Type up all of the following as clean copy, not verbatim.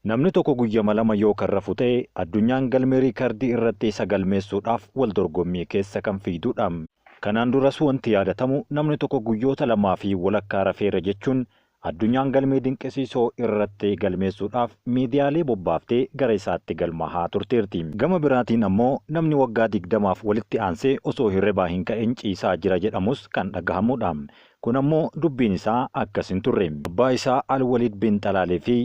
Namni tokko guyyama 2 yoo kan rafu ta'e addunyaan galmee riikardii irratti isa galmeessuudhaaf wal dorgommii keessa kan fiigdudha. Kanaan duras wanti yaadatamu namni tokko guyyoota 2 fi walakkaa rafeera jechuun addunyaan galmee dinqisiisoo irratti galmeessuudhaaf miidiyaalee bobbaaftee gara isaatti galmaahaa turteerti. Gama biraatiin ammoo namni waggaa 20f walitti aansee osoo hirribaa hin ka'in ciisaa jira jedhamus kan dhagahamudha. Kun ammoo dubbiin isaa akkas hin turre. Abbaa isaa Al-Waliid bin Xalaalee fi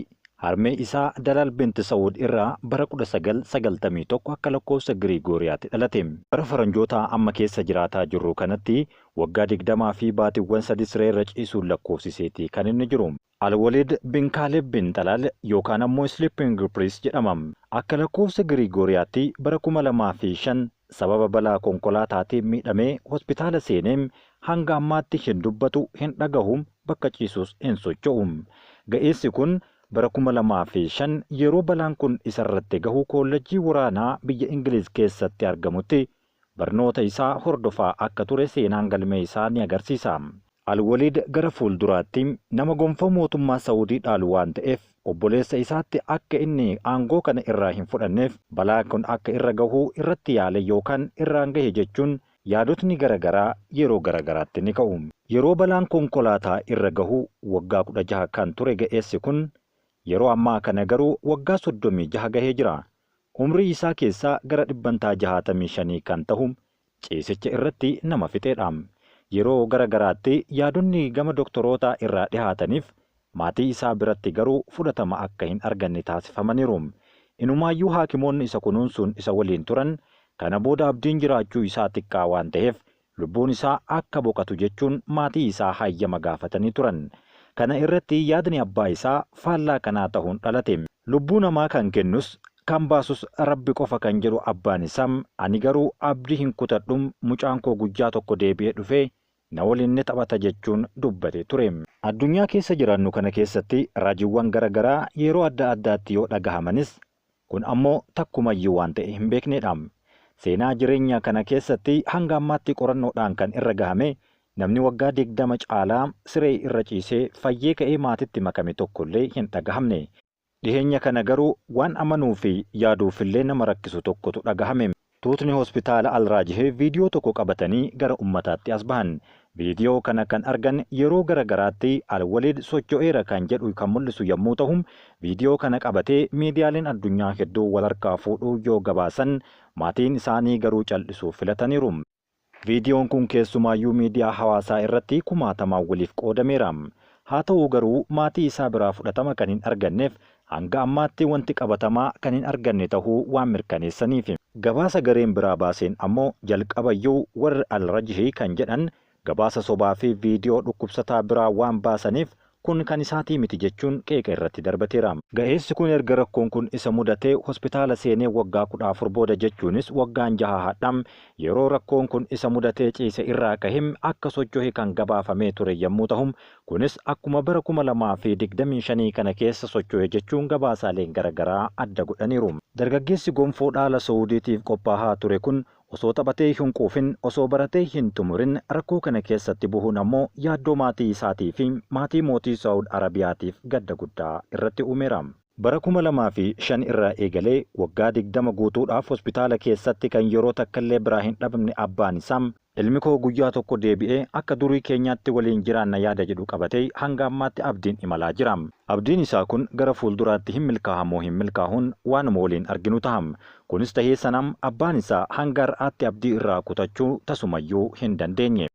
harmee isaa Dalaal bint Sa'uud irraa bara 1991 akka lakkoofsa Giriigooriyaatti dhalate. Bara faranjootaa amma keessa jiraataa jirru kanatti waggaa 20 fi baatiiwwan 3 sireerra ciisuun lakkoofsiseeti kan inni jiru. Al-Waliid bin Kaaleb bin Xalaal yookaan ammoo Sleeping Prince jedhama. Akka lakkoofsa Giriigooriyaatti bara 2005 sababa balaa konkolaataatiin miidhamee hospitaala seenee hanga ammaatti hin dubbatu, hin dhagahu, bakka ciisus hin socho'u. Ga'eessi kun bara 2005 yeroo balaan kun isarratti gahu kollejjii waraanaa biyya Ingiliz keessatti argamutti barnoota isaa hordofaa akka ture seenaan galmee isaa ni agarsiisa. Al-Waliid gara fuulduraatti nama gonfoo mootummaa Sa'uudii dhaalu waan ta'eef obboleessa isaatti akka inni aangoo kana irraa hin fudhanneef balaa kun akka irra gahu irratti yaale yookaan irraan gahe jechuun yaadotni garagaraa yeroo garagaraatti ni ka'u. Yeroo balaan konkolaataa irra gahu waggaa 16 kan ture ga'eessi kun yeroo ammaa kana garuu waggaa 36 gahee jira. Umrii isaa keessaa gara dhibbantaa 65 kan tahu ciisicha irratti nama fixeedha. Yeroo garagaraatti yaadonni gama doktorootaa irraa dhihaataniif maatii isaa biratti garuu fudhatama akka hin arganne taasifamaniiru. Inumaayyuu haakimoonni isa kunuunsuun isa waliin turan kana booda abdiin jiraachuu isaa xiqqaa waan ta'eef lubbuun isaa akka boqatu jechuun maatii isaa hayyama gaafatanii turan. Kana irratti yaadni abbaa isaa faallaa kanaa tahuun dhalate. Lubbuu namaa kan kennus kan baasus Rabbi qofa kan jedhu abbaan isaa ani garuu abdii hin kutadhu mucaan koo guyyaa tokko deebi'ee dhufee na waliin ni taphata jechuun dubbate ture. Addunyaa keessa jiraannu kana keessatti raajiiwwan garagaraa yeroo adda addaatti yoo dhagahamanis kun ammoo takkumayyuu waan ta'e hin beeknedha. Seenaa jireenya kana keessatti hanga ammaatti qorannoodhaan kan irra gahame namni waggaa 20 caalaa siree irra ciisee fayyee ka'ee maatitti makame tokkollee hin dhagahamne. Dhiheenya kana garuu waan amanuu fi yaaduufillee nama rakkisu tokkotu dhagahame. Tuutni hospitaala Al-Raajihee viidiyoo tokko qabatanii gara ummataatti as bahan. Viidiyoo kana kan argan yeroo garagaraatti Al-Waliid socho'eera kan jedhu kan mul'isu yommuu ta'u, viidiyoo kana qabatee miidiyaaleen addunyaa hedduu wal harkaa fuudhuu yoo gabaasan maatiin isaanii garuu cal'isuu filataniiru. Viidiyoon kun keessumaayyuu miidiyaa hawaasaa irratti kumaatamaan waliif qoodameera. Haa ta'u garuu maatii isaa biraa fudhatama kan hin arganneef hanga ammaatti wanti qabatamaa kan hin arganne tahuu waan mirkaneessaniif. Gabaasa gareen biraa baaseen ammoo jalqabayyuu warri Al-Rajhi kan jedhan gabaasa sobaa fi viidiyoo dhukkubsataa biraa waan baasaniif kun kan isaatii miti jechuun qeeqa irratti darbateera. Ga'eessi kun erga rakkoon kun isa mudatee hospitaala seenee waggaa 14 booda jechuunis waggaan jaha hadham yeroo rakkoon kun isa mudatee ciise irraa kahim akka socho'e kan gabaafamee ture yommuu ta'u kunis akkuma bara 2025 kana keessa socho'e jechuun gabaasaaleen garagaraa adda godhaniiru. Dargaggeessi gonfoo dhaala Sa'uudiitiif qophaahaa ture kun osoo taphatee hin quufin, osoo baratee hin xumurin rakkoo kana keessatti buhuun ammoo yaaddoo maatii isaatii fi maatii mootii Saa'ud Arabiyaatiif gadda guddaa irratti uumeera. Bara 2005 irraa eegalee waggaa 20 guutuudhaaf hospitaala keessatti kan yeroo takkallee biraa hin dhabamne abbaan isaa ilmi koo guyyaa tokko deebi'ee akka durii keenyaatti waliin jiraanna yaada jedhu qabatee hanga ammaatti abdiin imalaa jira. Abdiin isaa kun gara fuulduraatti hin milkaahamoo hin milkaahuun waanuma waliin arginu taha. Kunis tahee sanam abbaan isaa hanga har'aatti abdii irraa kutachuu tasumayyuu hin dandeenye.